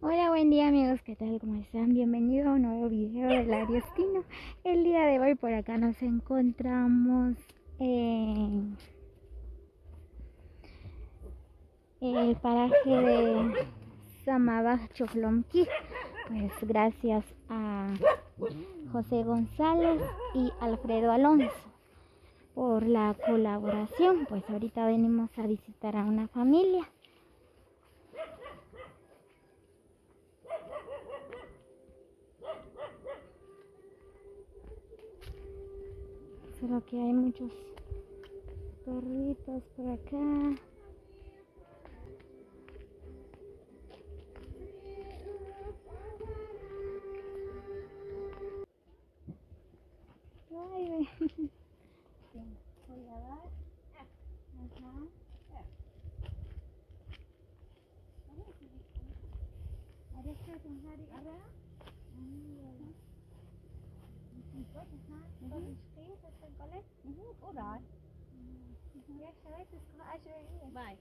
Hola, buen día amigos, ¿qué tal? ¿Cómo están? Bienvenido a un nuevo video de Ariostino. El día de hoy por acá nos encontramos en el paraje de Samabaj Choclomqui. Pues gracias a José González y Alfredo Alonso por la colaboración. Pues ahorita venimos a visitar a una familia. Solo que hay muchos perritos por acá. Ay, ve. Voy a dar. Ajá. Bye.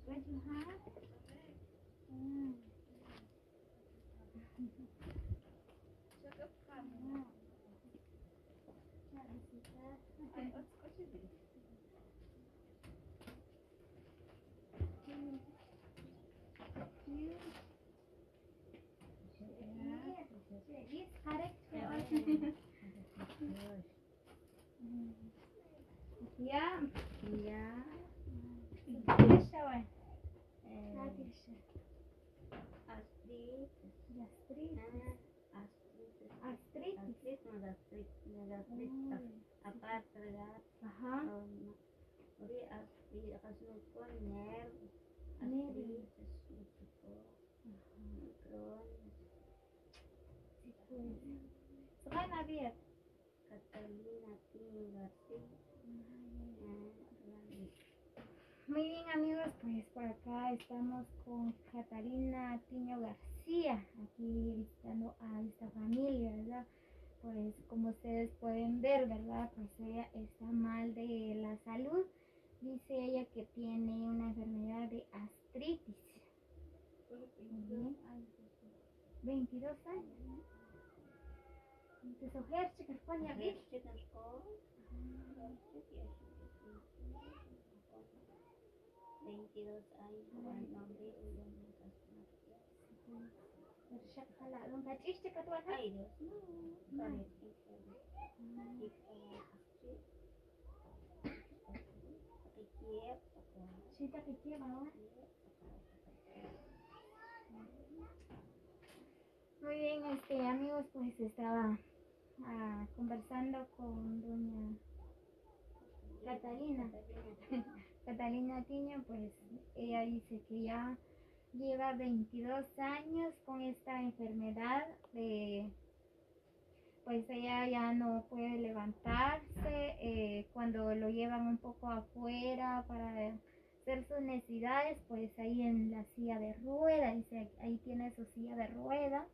What you have? Ya. Ya. Artritis. Ajá. Catalina García. Muy bien amigos, pues por acá estamos con Catalina Tiño García, aquí visitando a esta familia, ¿verdad? Pues como ustedes pueden ver, ¿verdad? Pues ella está mal de la salud. Dice ella que tiene una enfermedad de artritis. 22 años. Entonces, 22 años, Ay, Dios, no. Muy bien, amigos, pues estaba conversando con doña Catalina. Catalina Tiño, pues ella dice que ya lleva 22 años con esta enfermedad de, pues ella ya no puede levantarse, cuando lo llevan un poco afuera para hacer sus necesidades, pues ahí en la silla de rueda, dice, ahí tiene su silla de rueda,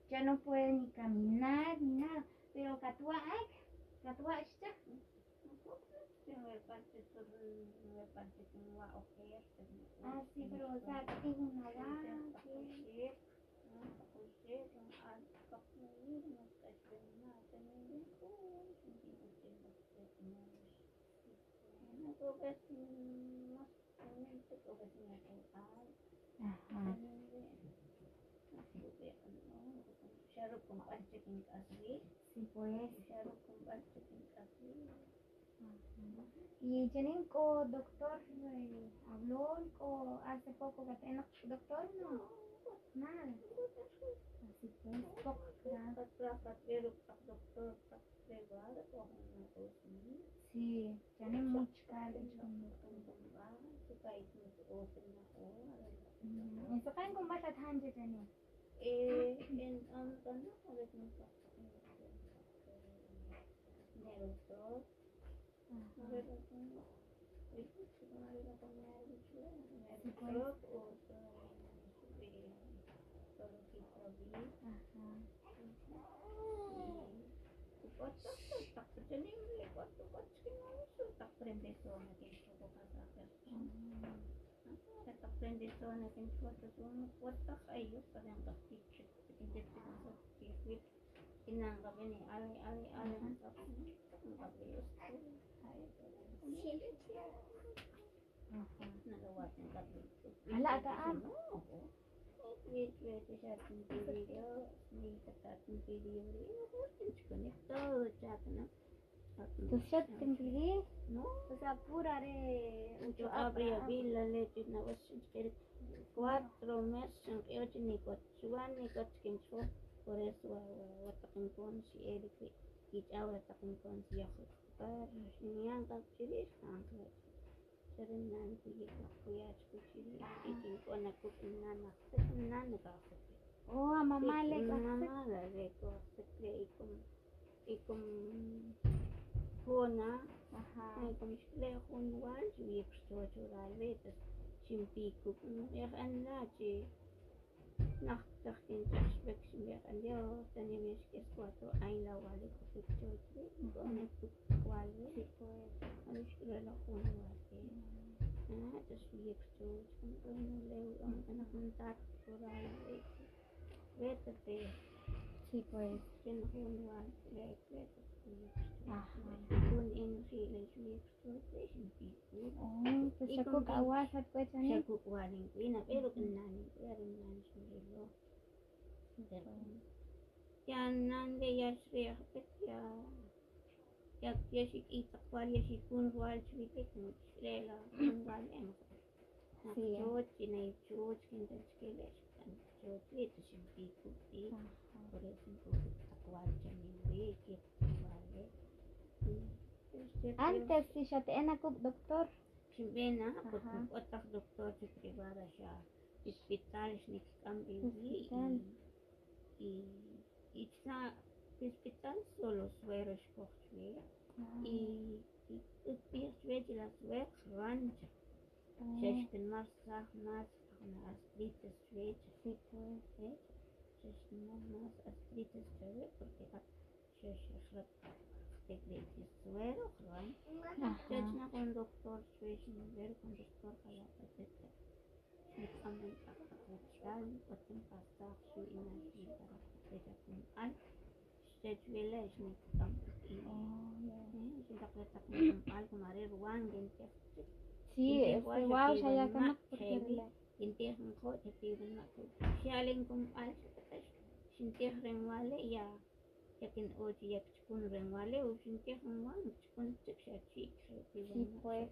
ya no puede ni caminar ni nada, pero Catua, ay, Catua, ¿está? Ah, sí, pero o sea, tengo una Ajá. Sí, pues. Y Jeninko, doctor, habló hace poco que tengo doctor, no, nada. Así pues, poco. Sí, tiene mucho Eso kan kung bata tanje tani. En Sí, pues. Ajá. Ajá. Hala, taam. Entonces te impedí, No, o sea, pura de yo abrí la leche, no 4 meses, ocho ni cuatro, ni cuatro, por eso con si eric y ahora con si ya Oh, a mamá le mamá le y con jona Ajá. con Sí, pues. Sí, pues. Ajá. Oh, pues Y chaco con kawasa pues chani. pero Sí, pues. Ya nande ya shriajpet ya ya ya shik itaqwal ya shikun wal chwitek shrela wal em Sí. chuch nay chuch kinta chkelesh kan chuch lit shimpiku pi Ajá. por eso taqwal chanin ki wale. Antes si ya te ena doctor. Shimbena Ajá. otaq doctor chi privada sha hospital shnik Hospital. y y y hospital solo suero xkoj chwe Ah, y y chwe la suero rancha oh, xextin mas saj mas artritis chwe sí, pues. xextin mas artritis chwe porque xex suero rancha. Ajá. Chachna con doctor chwe ver con doctor jalapatete Oh, ya. Sí, este wow, ya ya kanak porque le. Sí, pues.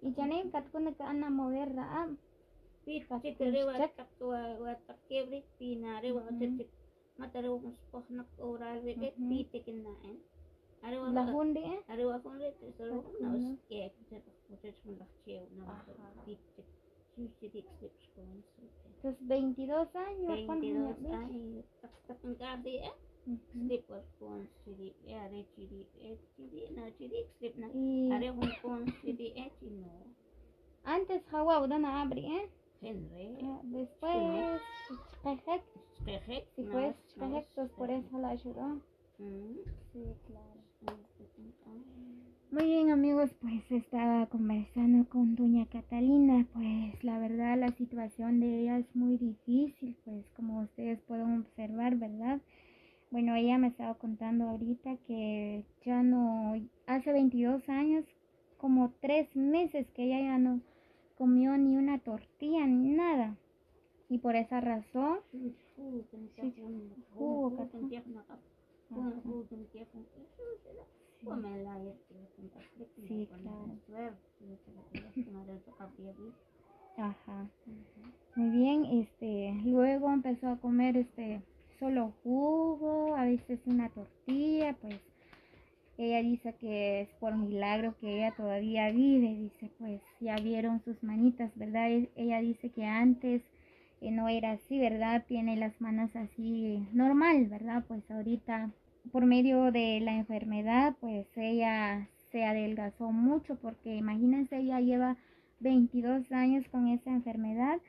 Y chanin katkuna ka ana mover ra. La hundi eh. Ajá. Entonces 22 años, ¿cuántos años? Ujú. Y antes jawa udana abri, ¿eh? Después chqejek, sí pues chqejek, entonces por eso la ayudó. Sí, claro. Muy bien, amigos, pues estaba conversando con doña Catalina, pues la verdad la situación de ella es muy difícil, pues como ustedes pueden observar, ¿verdad? Bueno, ella me estaba contando ahorita que ya no, hace 22 años, como 3 meses que ella ya no comió ni una tortilla ni nada. Y por esa razón, sí, jugo, sí, claro. Ajá. Muy bien, luego empezó a comer solo jugo, a veces una tortilla, pues ella dice que es por milagro que ella todavía vive, dice, pues ya vieron sus manitas, ¿verdad? Ella dice que antes no era así, ¿verdad? Tiene las manos así normal, ¿verdad? Pues ahorita Por medio de la enfermedad, pues ella se adelgazó mucho, porque imagínense, ella lleva 22 años con esa enfermedad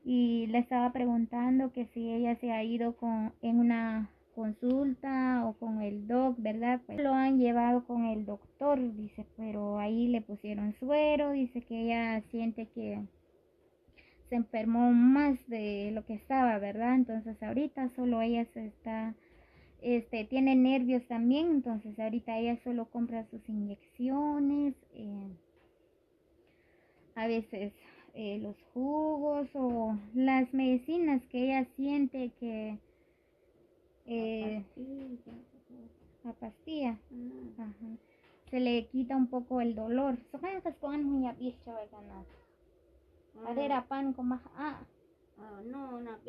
y le estaba preguntando que si ella se ha ido en una consulta o con el doc, ¿verdad? Pues lo han llevado con el doctor, dice, pero ahí le pusieron suero, dice que ella siente que se enfermó más de lo que estaba, ¿verdad? Entonces ahorita solo ella se está, tiene nervios también, entonces ahorita ella solo compra sus inyecciones, a veces los jugos o las medicinas que ella siente que la pastilla, ajá, se le quita un poco el dolor. No, no, no.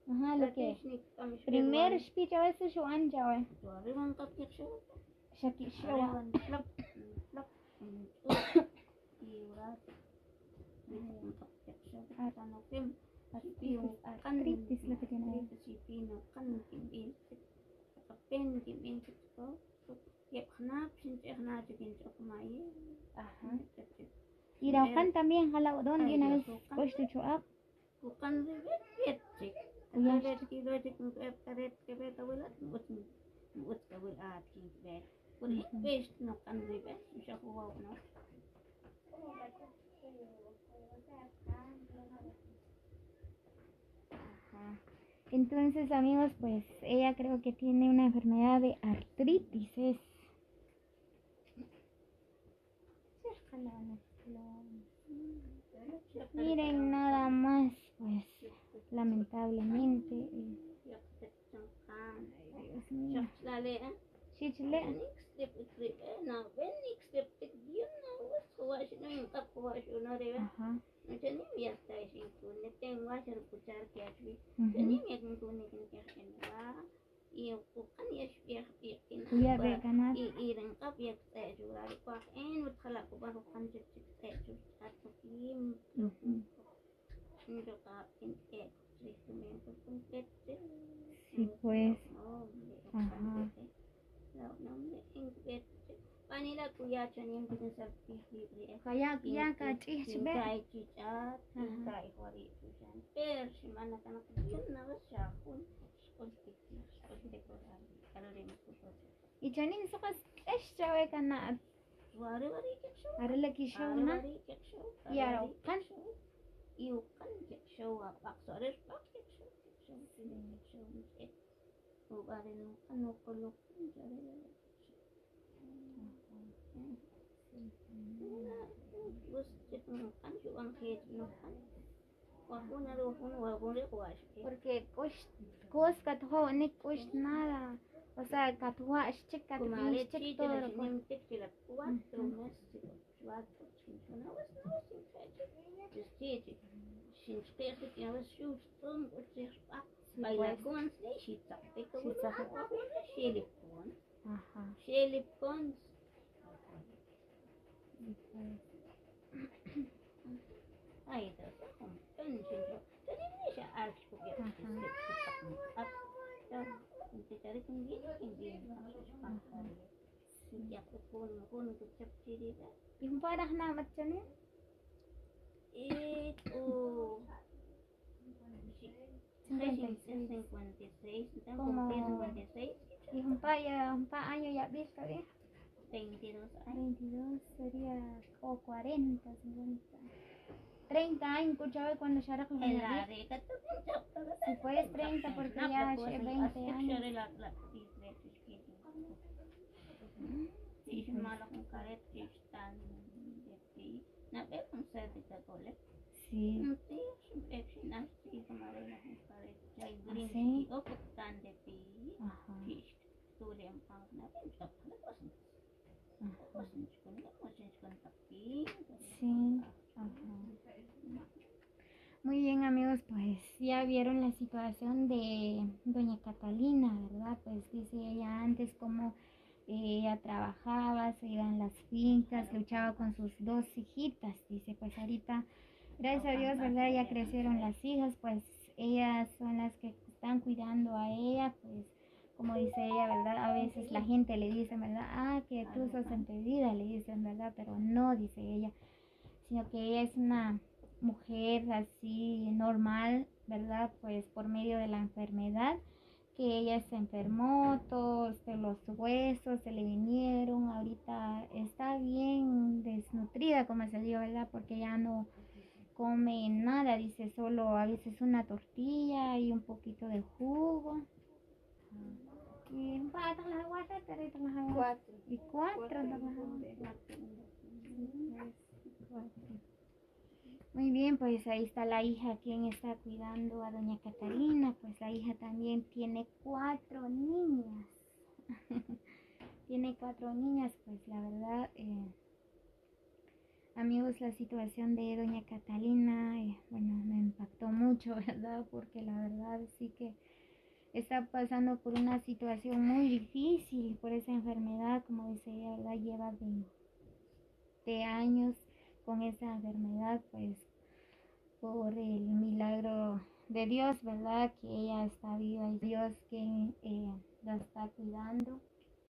Ajá, lo que primer speech a veces yo anja. Artritis lo que tiene. Ajá. Y Raujan también, jala, ¿dónde una vez Entonces, amigos, pues ella creo que tiene una enfermedad de artritis. Es... Miren nada más, pues lamentablemente. Ay, Dios mío. Ajá. Sí, pues. Ajá. Y chanin sokas esta kana arela kishona y araucan Porque nada. O sea, Y un pa año ya viste, ¿bien? 22 años. 22 sería o 40, 50. 30 años, escuchaba cuando ya era con la. Si puedes 30 porque ya hace 20 años. Sí. ¿Sí? Ajá. Sí. Ajá. Muy bien, amigos, pues ya vieron la situación de doña Catalina, ¿verdad? Pues dice ella antes como Ella trabajaba, se iba en las fincas, luchaba con sus dos hijitas, dice, pues ahorita, gracias a Dios, ¿verdad? Ya crecieron las hijas, pues ellas son las que están cuidando a ella, pues como dice ella, ¿verdad? A veces la gente le dice, ¿verdad? Ah, que tú sos entendida, le dicen, ¿verdad? Pero no, dice ella, sino que ella es una mujer así normal, ¿verdad? Pues por medio de la enfermedad, que ella se enfermó, todos los huesos se le vinieron, ahorita está bien desnutrida, como se dice, ¿verdad? Porque ya no come nada, dice, solo a veces una tortilla y un poquito de jugo. Y Cuatro. Y cuatro. Muy bien, pues ahí está la hija quien está cuidando a doña Catalina. Pues la hija también tiene 4 niñas. Tiene 4 niñas, pues la verdad, amigos, la situación de doña Catalina, bueno, me impactó mucho, ¿verdad? Porque la verdad sí que está pasando por una situación muy difícil por esa enfermedad, como dice ella, ¿verdad? Lleva 20 años con esa enfermedad, pues por el milagro de Dios, ¿verdad? Que ella está viva y Dios quien la está cuidando.